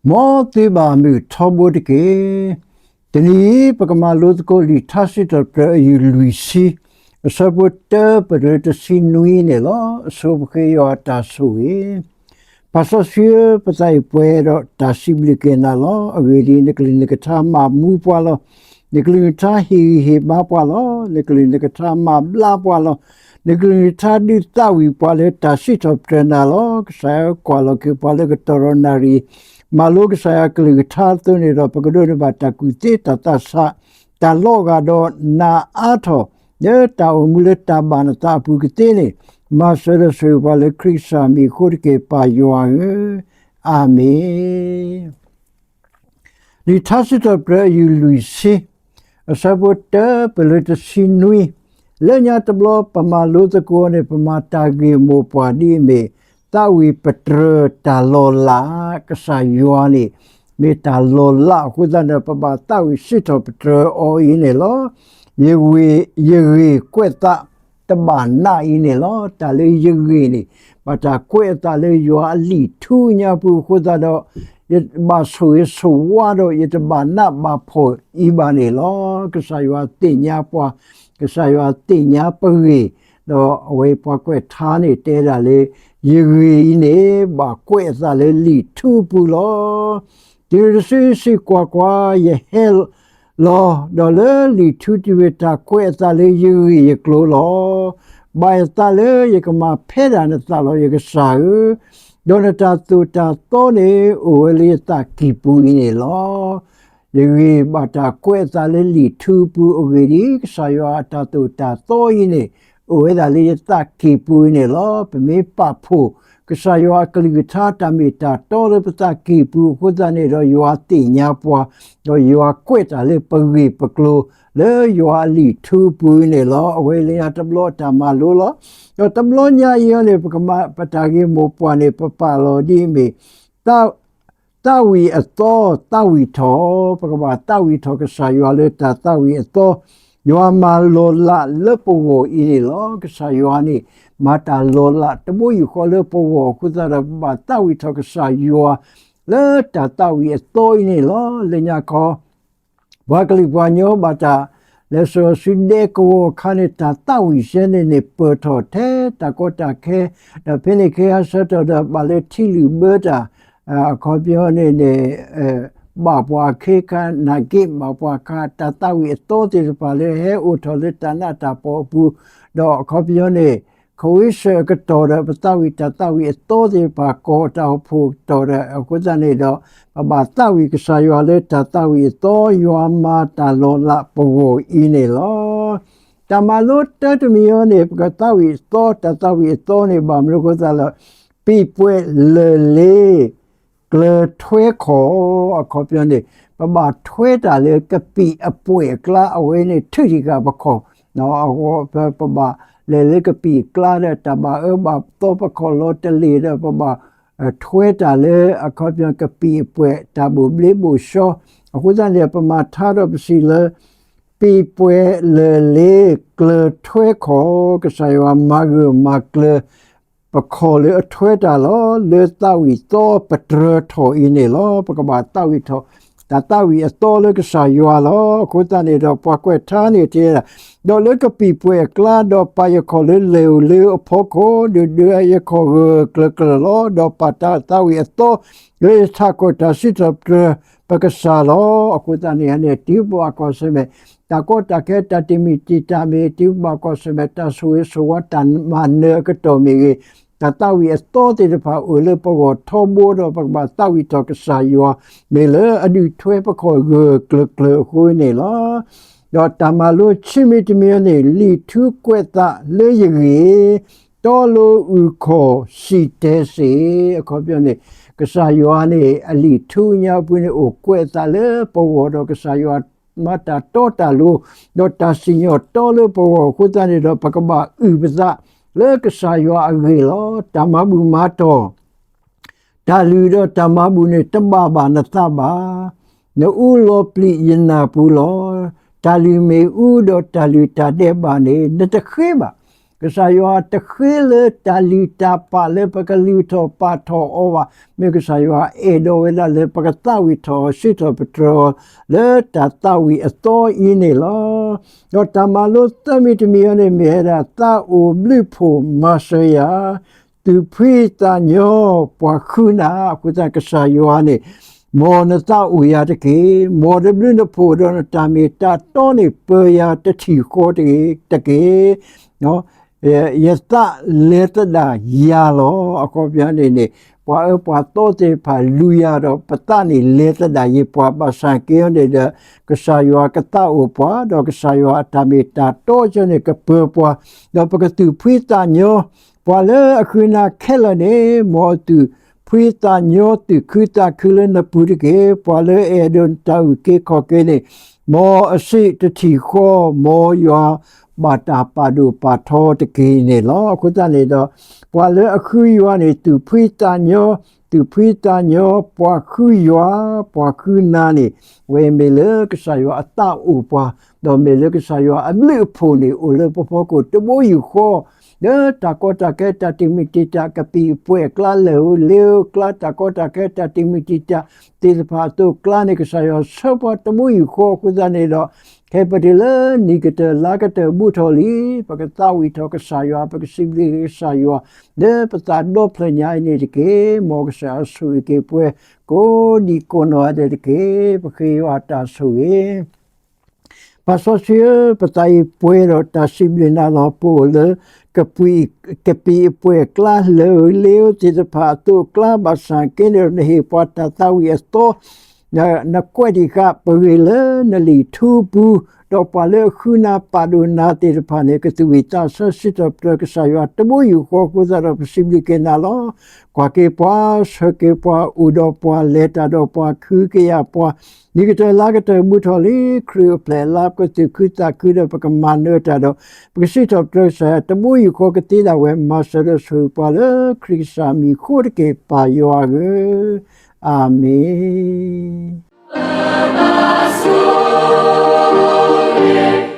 မ်သုဘၣ်မုာ်ထီဘိတက့ၢ်. တနံၤအံၤ ပကမၤလိသကိးလံာ်ထါစံးထီၣ်ပတြၢၤအယုၢ်လွံၢ်ဆံ, အဆၢဖိတၢပတုၤတဆံနွံန့ၣ်လီၤ. အဆိပဃ့ယွၤအတၢ်ဆိၣ်ဂ့ၤ. ပၢ်စီဆှံဧၢ, ပသးအံၤပှဲၤဒီးတၢ်စံးဘျုးက့ၤနၤလီၤ. အဂ့ၢ်ဒ်အံၤ, နကလုၢ်နကထါမၤမူပှၤလီၤ. နကလုၢ်နကထါဟ့ၣ်ဂံၢ်ဟ့ၣ်ဘါပှၤလီၤ. နကလုၢ်နကထါမၤဘျါပှၤလီၤ. နကလုၢ်နကထါဒုးသးဝံၣ်ပှၤလၢတၢ်စံးထီၣ်ပတြၢၤနၤလီၤ. ကစၢ်ဧၢ, ကွၢ်လီၤက့ၤပှၤလၢကတီၢ်ဒီးနၣ်ရံၣ်, မၤလိကစၢ်ယွၤကလုၢ်ကထါအသိးန့ၣ်ဒီး ပကဒိးန့ၢ်ဘၣ်တၢ်ကူၣ်သ့တၢ်သးဆး, တၢ်လီၤဂာ်ဒီးနၤအါထီၣ်, လၢတၢ်အိၣ်မူလၢတၢ်ဘၣ်နသးအပူၤကသ့န့ၣ်, မၤစၢၤဒီးဆိၣ်ဂ့ၤပှၤလၢခရံာ်ကစၢ်မံၤအဃိတက့ၢ်, ပၢ်ယွၤဧၢ, အၤမ့ၣ်. လံာ်ထါစံးထီၣ်ပတြၢၤအယုၢ်လွံၢ်ဆံ, အဆၢဖိတၢပတုၤတဆံနွံ, လၢညါတဘျီပမၤလိသကိးန့ၣ် ပမၤတၢ်ဂ့ၢ်မိၢ်ပှၢ်ဒ်အမ့ၢ် သးဝံၣ်ပတြၢၤတၢ်လီၤလး, ကစၢ်ယွၤန့ၣ် မ့ၢ်တၢ်လီၤလးအဃိသတးဒီး ပဘၣ်သးဝံၣ်စံးထီၣ်ပတြၢၤအီၤအံၤန့ၣ်လီၤ. ယဂ့ၢ်, ယဂ့ၢ်ကွဲးသးတဘၣ်နးအံၤန့ၣ်လီၤ. တၢ်လၢယဂ့ၢ်န့ၣ် ဘၣ်တၢ်ကွဲးအသးလၢယွၤအလံာ်ထူညါပူၤအဃိသတးဒီး ယဘၣ်ဆိၣ်ဂ့ၤဆိၣ်ဝါဒီး ယတဘၣ်နးဘၣ်ဖှီၣ်အံၤဘၣ်န့ၣ်လီၤ. ကစၢ်ယွၤသ့ၣ်ညါပှၤ, ကစၢ်ယွၤသ့ၣ်ညါပဂ့ၢ်, ဒီးအဝဲပှၤကွဲးထါန့ၣ်တဲဒၣ်လၢ ယဂ့ၢ်အံၤန့ၣ် ဘၣ်ကွဲးအသးလၢလံာ်ထူအပူၤလီၤ. တုၤတစုစံးကွၢ်ကွၢ်, ယဟဲလီၤ, ဒီးလၢလံာ်ထူတမ့ၢ်တၢ်ကွဲးအသးလၢယဂ့ၢ်ယကျိၤလီၤ. ဘၣ်ယသးလၢယကမၤဖဲဒၣ်နသးလီၤ, ယကစၢ်ဧၢ, ဒီးနတၢ်သိၣ်တၢ်သီန့ၣ် အိၣ်ဝဲလၢယသးကံၢ်ပူၤအံၤန့ၣ်လီၤ. ယဂ့ၢ်ဘၣ်တၢ်ကွဲးအသးလၢလံာ်ထူအပူၤအဂ့ၢ်ဒ်အံၤ, ကစၢ်ယွၤအတၢ်သိၣ်တၢ်သီအံၤန့ၣ် အိၣ်ဝဲဒၣ်လၢယသးကံၢ်ပူၤအံၤန့ၣ်လီၤ. ပမ့ၢ်ပာ်ဖှိၣ် ကစၢ်ယွၤအကလုၢ်ကထါတၢ်မ့ၢ်တၢ်တီလၢပသးကံၢ်ပူၤအဃိသတးန့ၣ်ဒီး ယွၤသ့ၣ်ညါပှၤ, ဒီးယွၤကွဲးတၢ်လၢပဂ့ၢ်ပကျိၤ လၢယွၤအလံာ်ထူအပူၤအံၤန့ၣ်လီၤ. အဝဲလၢညါတဘျီအတၢ်မၤလိလီၤ. ဒီးတဘျီညါအံၤန့ၣ် ပကမၤပတၢ်ဂ့ၢ်မိၢ်ပှၢ်န့ၣ် ပပာ်လီၤဒ်အမ့ၢ် သးဝံၣ်အသီ သးဝံၣ်ထီၣ်, ပကဘၣ်သးဝံၣ်ထီၣ်ကစၢ်ယွၤလၢတၢ်သးဝံၣ်အသီ, ယွၤမၤလီၤလးလၢပဂီၢ်အံၤန့ၣ်လီၤ. ကစၢ်ယွၤန့ၣ် မၤတၢ်လီၤလးတဘိယူၢ်ဃီလၢပဂီၢ်အဃိသတးဒီး ပဘၣ်သးဝံၣ်ထီၣ်ကစၢ်ယွၤ လၢတၢ်သးဝံၣ်အသီအံၤန့ၣ်လီၤ. လၢညါခီ ပှၤကလုာ်ပှၤကညီဘၣ်တၢ် လဲၤစိာ်စုဒဲကဝီၤအခါန့ၣ် တၢ်သးဝံၣ်စဲန့ၣ်န့ၣ် ပၢၢ်ထီၣ်ထဲတၢ်ကီတၢ်ခဲ, ဒီးဖဲန့ၣ်ခဲအဆၢထီၣ်ဒီး ဘၣ်လၢထံလုၢ်ဘၢတၢ်, အခီပညီန့ၣ်န့ၣ် ဘၣ်ပှၤအခ့ခါ နာ်က့ဘၣ်ပှၤအခါ တၢ်သးဝံၣ်အသီသ့ၣ်တဖၣ်လၢဟဲအိၣ်ထီၣ်လၢတၢ်နးတၢ်ဖှီၣ်အပူၤ, ဒီးအခီပညီန့ၣ် ခဝ့ၡၢၣ်အကတီၢ်ဒီး ပသးဝံၣ်တၢ်သးဝံၣ်အသီသ့ၣ်တဖၣ် ကီၢ်တၢ်အိၣ်ဖှိၣ်ကတီၢ်ဒီးအဃိသတးန့ၣ်ဒီး ပဘၣ်သးဝံၣ်ကစၢ်ယွၤလၢတၢ်သးဝံၣ်အသီ ယွၤမၤတၢ်လီၤလးပဂီၢ်အံၤန့ၣ်လီၤ. တၢ်မၤလိတၢတမံၤအံၤန့ၣ် ပကသးဝံၣ်အသီ တၢ်သးဝံၣ်အသီန့ၣ် ဘၣ်မနုၤအဃိသတးလၢ ပံာ်ပှဲၤလၢၢ်လ့ ကျၢၤထွဲခီၣ်, အခီပညီန့ၣ် ပဘၣ်ထွဲတၢ်လၢကပံာ်အပှဲၤအကျါ အဝဲန့ၣ်ထုးထံၣ်ဃာ်ပခီၣ်, ပဘၣ်လဲၤလၢကပံာ်အကျါဒီး တၢ်ဘၣ်အၢဘၣ်သီပခီၣ်လီၤတလ့ၢ်ဒီး ပဘၣ်ထွဲတၢ်လၢ အခီပညီကပံာ်အပှဲၤ တၢ်ဘိၣ်ဘျ့ဘိၣ်ဆှီ, အဃိသတးန့ၣ် ပမၤထါဒီးပစံးလၢ ပံာ်ပှဲၤလၢၢ်လ့ ကျၢၤထွဲခီၣ်, ကစၢ်ယွၤမၤဂၢၢ်မၤကျၢၤ ပခီၣ်လၢအထွဲတၢ်လီၤ. လၢသးဝံၣ်သီပတြၢၤထီၣ်အံၤန့ၣ်လီၤ. ပကဘၣ်သးဝံၣ်ထီၣ် တၢ်သးဝံၣ်အသီလၢကစၢ်ယွၤလီၤ. အဃိသတးန့ၣ်ဒီး ပှၤကွဲးထါန့ၣ်တဲဒၣ်, ဒီးလၢကပံာ်ပှဲၤအကျါ ဒီးပာ်ယခီၣ်လၢလၢၢ်ဧိၤလၢအဖီခိၣ်, ဒုးဒုးယခီၣ်ဂၢၢ်ဂၢၢ်ကျၢၤကျၢၤလီၤ. ဒီးပာ်တၢ်သးဝံၣ်အသီ လၢယထးခိၣ်တၢ်စံးထီၣ်ပတြၢၤ ပကစၢ်လီၤ. အဃိသတးန့ၣ်န့ၣ် တုၤပဘၣ်ကွၢ်ဆၢၣ်မဲာ် တၢ်ကီတၢ်ခဲ တၢ်တမံၤတံာ်တာ်မ့ၢ်ဂ့ၤ, တုၤပဘၣ်ကွၢ်ဆၢၣ်မဲာ် တၢ်ဆိၣ်ဂ့ၤဆိၣ်ဝါတၢ်မၤနၢၤအကတီၢ်မ့ၢ်ဂ့ၤ, တၢ်သးဝံၣ်အသီသ့ၣ်တဖၣ်အိၣ်လၢပဂီၢ်ထီဘိဒီး ပကဘၣ်သးဝံၣ်ထီၣ်ကစၢ်ယွၤ မ့ၢ်လၢအဒုးထွဲပခီၣ်ဂၢၢ်ကျၢၤကျၢၤအဃိန့ၣ်လီၤ. ဒီးတၢ်မၤလိဆံမံၤတမံၤန့ၣ် လံာ်ထူကွဲးသးလၢယဂ့ၢ် တီလိၤအုၣ်ခီၣ်စံၣ်တဲၤစ့ၢ်, အခီပညီန့ၣ် ကစၢ်ယွၤန့ၣ် အလံာ်ထူညါပူၤန့ၣ် အိၣ်ကွဲးအသးလၢပဂီၢ်ဒီး ကစၢ်ယွၤမၤတၢ်တီတၢ်လိၤ ဒီးတၢ်စံၣ်ညီၣ်တီလၢပဂီၢ်အဃိသတးန့ၣ်ဒီး ပကဘၣ်အုၣ်ပသးလၢကစၢ်ယွၤအဂ့ၢ်လီၤ. တၢ်မၤဘူၣ်မၤတီၢ် တၢ်လုၢ်ဒီးတၢ်မၤဘူၣ်န့ၣ် တဘၣ်ဘၣ်နသးဘၣ်. နအူလီၤပျံၤယနၢ်ပူၤလီၤ. တၢ်လုၢ်မ့ၢ်အူဒီးတၢ်လုၢ်တၢ်ဒဲးဘးန့ၣ် နတဃ့ဘၣ်. ကစၢ်ယွၤတဃ့လၢတၢ်လုၢ်တၢ်ပာ်လၢပကလုၢ်ထီၣ်ပာ်ထီၣ်အီၤဘၣ်. မ့ၢ်ကစၢ်ယွၤအဲၣ်ဒိးဝဲဒၣ်လၢပကသးဝံၣ်ထီၣ်အီၤ စံးထီၣ်ပတြၢၤအီၤ လၢတၢ်သးဝံၣ်အသီအံၤန့ၣ်လီၤ. ဒီးတၢ်မၤလိသၢမံၤတမံၤအံၤန့ၣ် မ့ၢ်ဝဲဒၣ် သးအိၣ်ဘျုးဖှိၣ်မၤစၢၤယၤ, သူၣ်ဖှံသးညီ ပှၤဃုနၤ. အဃိသတး ကစၢ်ယွၤန့ၣ် မ်နသးအိၣ်ယၤတက့ၢ်. မ်တဘျုးနဖှိၣ်ဒီးနတၢ်မ့ၢ်တၢ်တီန့ၣ် ပၢယၤတထံၣ်ဃီတက့ၢ်. ယသးလဲၤသဒၣ်ယၤလီၤ. အခီပညီန့ၣ်န့ၣ် ပှၤအၢပှၤသီသ့ၣ်တဖၣ်လူၤယၤဒီး ပသးန့ၣ်လဲၤသဒၣ်ယပှၤ ဘၣ်ဆၣ်က့န့ၣ်ဒီး ကစၢ်ယွၤကသးအိၣ်ပှၤ ဒီးကစၢ်ယွၤအတၢ်မ့ၢ်တၢ်တီအံၤန့ၣ် ကပၢပှၤ, ဒီးပကသူၣ်ဖှံသးညီ ပှၤလၢအဃုနၤခဲလၢာ်န့ၣ် မ်အသူၣ်ဖှံသးညီ သူၣ်ခုသးခုလၢနပူၤတက့ၢ်. ပှၤလၢအအဲၣ်ဒိးနတၢ်အုၣ်က့ၤခီၣ်က့ၤန့ၣ် မ်အစံးတထံၣ်ဃီ, မ်ယွၤဘၣ်တၢ်ပာ်ဒိၣ်ပာ်ထီတက့ၢ်န့ၣ်လီၤ. အဃိသတးန့ၣ်ဒီး ပှၤလၢအဃုယွၤန့ၣ် သူၣ်ဖှံသးညီ, သူၣ်ဖှံသးညီ, ပှၤဃုယွၤ, ပှၤဃုနၤန့ၣ် အဝဲမ့ၢ်လၢကစၢ်ယွၤအသးအိၣ်ပှၤ, ဒီးမ့ၢ်လၢကစၢ်ယွၤအဘျုးအဖှိၣ်န့ၣ် အိၣ်လၢပဖီခိၣ်တဘိယူၢ်ဃီ, လၢတၢ်ကီတၢ်ခဲ တၢ်တံာ်မုၢ်တံာ်တာ် ကပံာ်အပှဲၤအကျါ လၢၢ်ဧိၤလ့ၤဧိၤအကျါ တၢ်ကီတၢ်ခဲ တၢ်တံာ်မုၢ်တံာ်တာ်သ့ၣ်တဖၣ်အသိးအကျါန့ၣ် ကစၢ်ယွၤဆှၢပှၤတဘိယူၢ်ဃီအဃိသတးန့ၣ်ဒီး ခဲအံၤပတုၤလၢနံၣ်ကတၢၢ်လါကတၢၢ်ဘူးထီၣ်လံ, ပကသးဝံၣ်ထီၣ်ကစၢ်ယွၤ, ပကစံးဘျုးကစၢ်ယွၤ လၢပသးဒီဖျၢၣ်ညါအံၤန့ၣ်တက့ၢ်. မ်ကစၢ်ယွၤဆိၣ်ဂ့ၤက့ၤပှၤ ကိးဒံကိးနီၢ်ဂၤဒဲးတက့ၢ်. ပဃ့ယွၤအတၢ်ဆိၣ်ဂ့ၤ ပၢ်စီဆှံဧၢ, ပသးအံၤပှဲၤဒီးတၢ်စံးဘျုးနၤလီၤ. ပအိၣ်လၢ ကပံာ်အပှဲၤအကျါ လၢၢ်ဧိၤလ့ၤဧိၤသ့ၣ်တဖၣ်အသိးအကျါ ဘၣ်ဆၣ်က့န့ၣ်ဒီး နဟ့ၣ်ပှၤတၢ်သးဝံၣ်အသီ နကွဲးတံၢ်ဃာ်ပဂ့ၢ်လၢနလံာ်ထူပူၤ, ဒီးပှၤလၢအဃုနၤပာ်ဒိၣ်နၤသ့ၣ်တဖၣ်န့ၣ် ကသူၣ်ဝံၣ်သးဆၢ စံးထီၣ်ပတြၢၤကစၢ်ယွၤတဘိယူၢ်ဃီအဃိသတးဒီး ပစံးဘျုးက့ၤနၤလီၤ. ကွၢ်က့ၤပှၤ, ဆှၢက့ၤပှၤ, အိၣ်ဒီးပှၤ, လဲၤတၢ်ဒီးပှၤ, ခုကယာ်ပှၤ, နံၣ်ကတၢၢ်လါကတၢၢ်ဘူးထီၣ်လံ, ခရံာ်အိၣ်ဖျဲၣ်အလါ ပကသူၣ်ခုသးခုဒီး ပကမၤနၢၤတၢ်ဒီး ပကစံးထီၣ်ပတြၢၤကစၢ်ယွၤတဘိယူၢ်ဃီ ကသ့ဒၣ်ဝဲ မၤစၢၤဒီးဆိၣ်ဂ့ၤပှၤလၢခရံာ်ကစၢ်မံၤအဃိတက့ၢ် ပၢ်ယွၤဧၢ, အၤမ့ၣ်.